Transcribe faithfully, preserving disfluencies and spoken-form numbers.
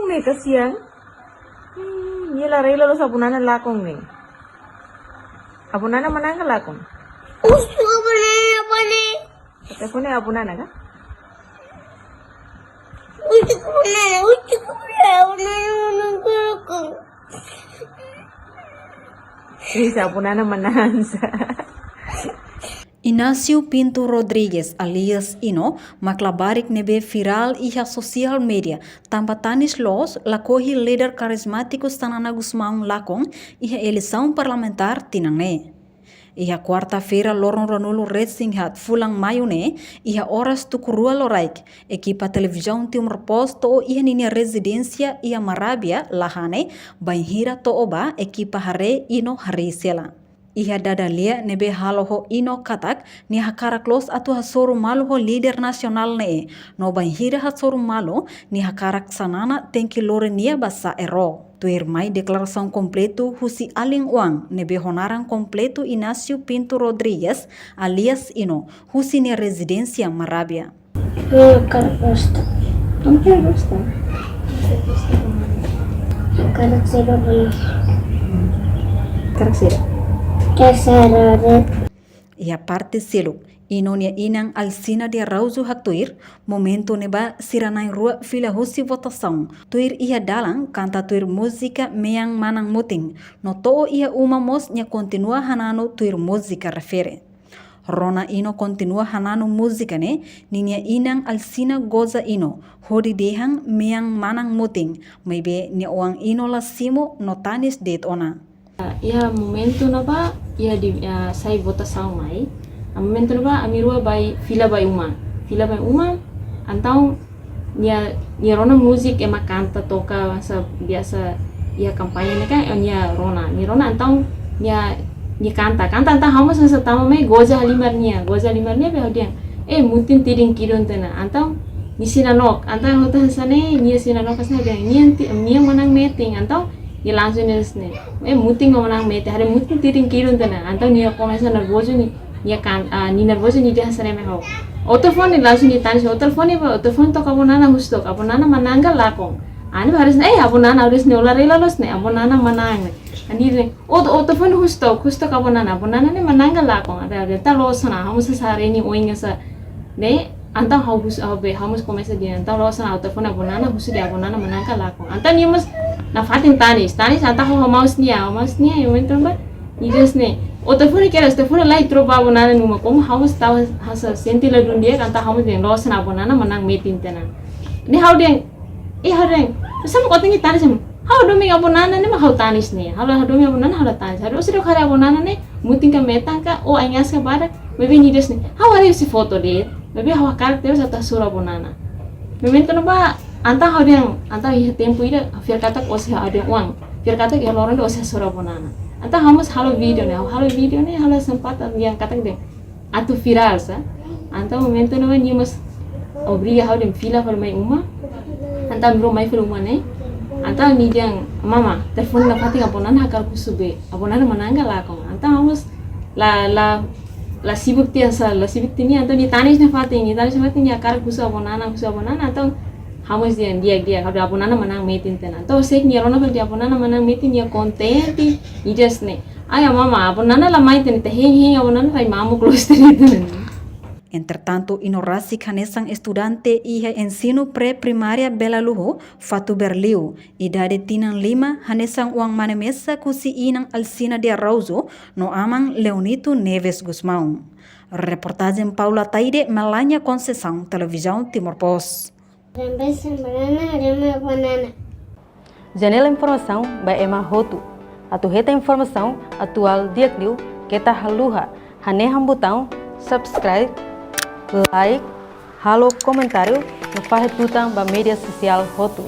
Ne'e kasihan. Hmm, nia la rela loos Abu Nana lakon ne'e. Abu Nana manán ka lakon? Husu Abu Nana bele. Telefone Abu Nana ka? Husu Abu Nana, husu Abu Nana, Abu Nana manán ka lakon? Please, Abu Nana manán sa. Inácio Pinto Rodrigues, alias Ino, mak labarik ne'ebé virál iha sosiál média, tanba tanis loos lakohi líder karizmátiku Xanana Gusmão lakon iha eleisaun parlamentár tinan ne'e. Iha kuarta-feira loron ruanulu-resin-haat fulan Maiu ne'e, iha oras tuku rua loraik, ekipa Televizaun Timor Post to'o iha ninia rezidénsia iha Marabia, la hanesan bainhira to'o ba ekipa haree Ino harii sela. Iha dada lia ne'ebé halo ho Ino katak nia hakarak loos atu hasoru malu ho líder nasionál ne'e, no bainhira hasoru malu nia hakarak Xanana tenke lori nia ba sa'e ró. Tuirmai deklarasaun kompletu husi alin oan ne'ebé ho naran kompletu Inácio Pinto Rodrigues, alias Ino, husi nia rezidénsia Marabia. Hakarak gosta. Kamu kayak gosta? Hakarak sira beli. Hakarak sira. Hakarak sira. Iha parte seluk, Ino nia inan Alcina de Araújo haktuir, momentu ne'ebá sira na'in-rua fila husi votasaun, tuir iha dalan kanta tuir múzika Mean Manán Mutin, no to'o iha uma mós nia kontinua hananu tuir múzika refere. Rona Ino kontinua hananu múzika ne'e, ninia inan Alcina goza Ino, hodi dehan Mean Manán Mutin, maibé nia oan Ino la simu no tanis de'it ona. Iha momentu ne'ebá, iha di, ah, sai votasaun mai. Ah, momentu ne'ebá, ami rua bá fila ba uma. Fila ba uma, entaun nia, nia rona múzika ema kanta toka, hanesan biasa iha kampaña ne'e kan, eh, nia rona. Nia rona, entaun nia, nia kanta. Kanta, entaun ha'u mós hanesan tama mai goza halimar nia. Goza halimar nia, be ha'u dehan, "Eh, Mutin tidin kidun tiha ona." Entaun nia sei nanook. Entaun ha'u atu hanesan ne'e, nia sei nanook hanesan dehan, "Nia ti-, nia manán metin." Entaun nia langsung dehan hanesan ne'e, "Eh, Mutin mak manán metin. Haree Mutin tidin kidun tiha ona." Entaun nia komesa nervozu nia, nia kan, ah, nia nervozu nia dehan hanesan ne'e mai ha'u. "Ó telefone?" Langsung nia tanis, "Ó telefone bá, ó telefone to'o Abu Nana husu took. Abu Nana manán ka lakon?" Ha'u dehan hanesan ne'e, "Eh, Abu Nana, ó dehan hanesan ne'e, ó la rela loos ne'e, Abu Nana manán ne'e." Ha'u dehan, "Ó, ó telefone husu took, husu took Abu Nana. Abu Nana ne'e manán ka lakon?" Entaun, entaun loos ona, ha'u mós hanesan haree nia oin hanesan ne'e, entaun ha'u husu, ha'u be, ha'u mós komesa dehan, entaun loos ona, ha'u telefone Abu Nana, husu dehan Abu Nana manán ka lakon. Entaun nia mós nafatin tanis, tanis, entaun ha'u hamaus nia, hamaus nia, iha momentu ne'ebá, nia dehan hanesan ne'e, "Ó telefone kedas, telefone lai troba Abu Nana nia uma." Komu ha'u mós tava hanesan sente ladún di'ak, entaun ha'u mós dehan, "Loos ona, Abu Nana manán metin tiha ona." Ne'e ha'u dehan, eh, ha'u dehan, "Sá mak ó tenke tanis?" Ha'u hadomi Abu Nana ne'e mak ha'u tanis ne'e. Ha'u la hadomi Abu Nana, ha'u la tanis. Ha'u dehan, "Ó seidauk haree Abu Nana ne'e, Mutin ka metan ka, ó aingas ka badak?" Maibé nia dehan hanesan ne'e, "Ha'u haree husi foto de'it. Maibé ha'u hakarak tebes atu hasoru Abu Nana." Momentu ne'ebá, entaun ha'u dehan, entaun iha tempu ida, fiar katak ó sei, ha'u dehan oan, fiar katak iha loron ida ó sei hasoru Abu Nana. Entaun ha'u mós halo vídeo ne'e, ha'u halo vídeo ne'e, halo sempat dehan katak dehan atu virál sá. Entaun momentu ne'ebá nia mós obriga ha'u dehan fila fali mai uma. Entaun ami rua mai fali uma ne'e. Entaun nia dehan, "Mama, telefone nafatin Abu Nana hakarak husu be. Abu Nana manán ka lakon?" Entaun ha'u mós la, la, la sibuk tiha hanesan, la sibuk tiha nia, entaun nia tanis nafatin, nia tanis nafatin, nia hakarak husu Abu Nana, husu Abu Nana, entaun ha'u mós dehan di'ak, di'ak, ha'u dehan Abu Nana manán metin tiha ona. Entaun ha'u sei nia rona fali dehan Abu Nana manán metin, nia kontente, nia dehan hanesan ne'e, "Ai, mama, Abu Nana la mai tiha ona, ita hein, hein, Abu Nana rai mamuk loos tiha ona." Entretantu, Ino rasik hanesan estudante iha ensinu pré-primária Bela Luhu, Fatuberliu, idade tinan lima, hanesan oan mane mesak husi inan Alcina de Araújo no aman Leonito Neves Gusmão. Reportajen Paula Taide, Melania Conceição, Televizaun Timor Post. Rembesa banana, rema banana. Janela informasaun ba ema hotu. Atu hetan informasaun atuál di'ak liu, keta haluha hanehan butaun subscribe, like, halo komentáriu, no fahe tutan ba média sosiál hotu.